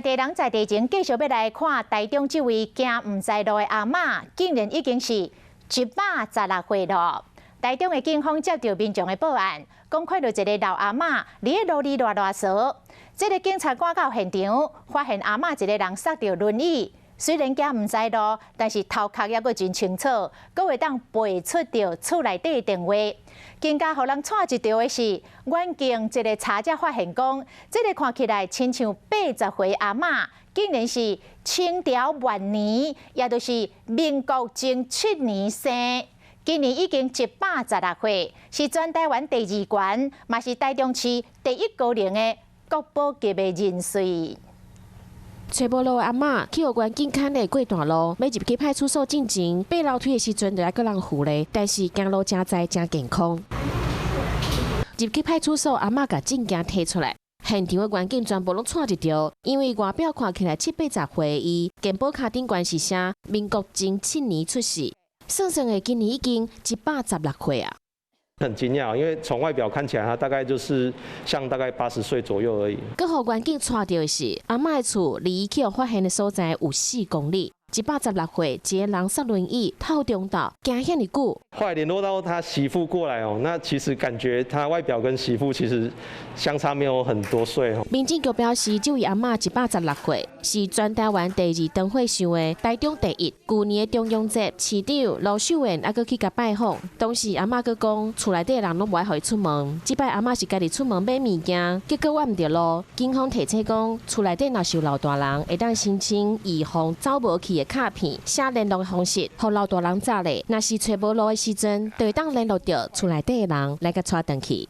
地人在地前繼續欲來看台中這位行毋知路的阿嬤，竟然已經是116歲囉。台中的警方接著民眾的報案，講看著一个老阿嬤佇咧路裡囉囉嗦。這个警察趕到現場，發現阿嬤一个人捒著輪椅，雖然行毋知路，但是頭殼猶閣真清楚，閣會當撥出著厝內底的電話。更加予人掣一著的是，遠景一个查才發現講，這个看起來親像80歲阿嬤，竟然是清朝末年，也就是民國前7年生，今年已經116歲，是全台灣第二懸，嘛是台中市第一高齡的國寶級的人瑞。揣無路的阿嬤去予員警牽咧過大路，欲入去派出所進前，爬樓梯的時陣就愛閣人扶咧，但是行路誠在誠健康。入去派出所，阿嬤共證件提出來，現場的員警全部攏掣一著，因為外表看起來七八十歲，伊健保卡頂懸是寫民國前7年出世，算算的今年已經116歲啊。很驚訝，因為從外表看起來，他大概就是像大概80歲左右而已。閣予員警掣著的是，阿嬤的厝離伊去予發現的所在有4公里。116歲，一個人捒輪椅，透中晝，行遐爾久。後來聯絡到他媳婦過來哦，那其實感覺他外表跟媳婦其實相差沒有很多歲哦。民政局表示，這位阿嬤116歲，是全台灣第二長歲壽的台中第一。舊年的重陽節，市長盧秀燕猶閣去共拜訪，當時阿嬤閣講，厝內底的人攏無愛予伊出門。這擺阿嬤是家己出門買物件，結果倚毋著路。警方提醒講，厝內底若是有老大人，會當申請預防走無去的卡片，寫聯絡的方式，予老大人紮咧。若是揣無路的時陣，就會當聯絡著厝內底的人來共𤆬轉去。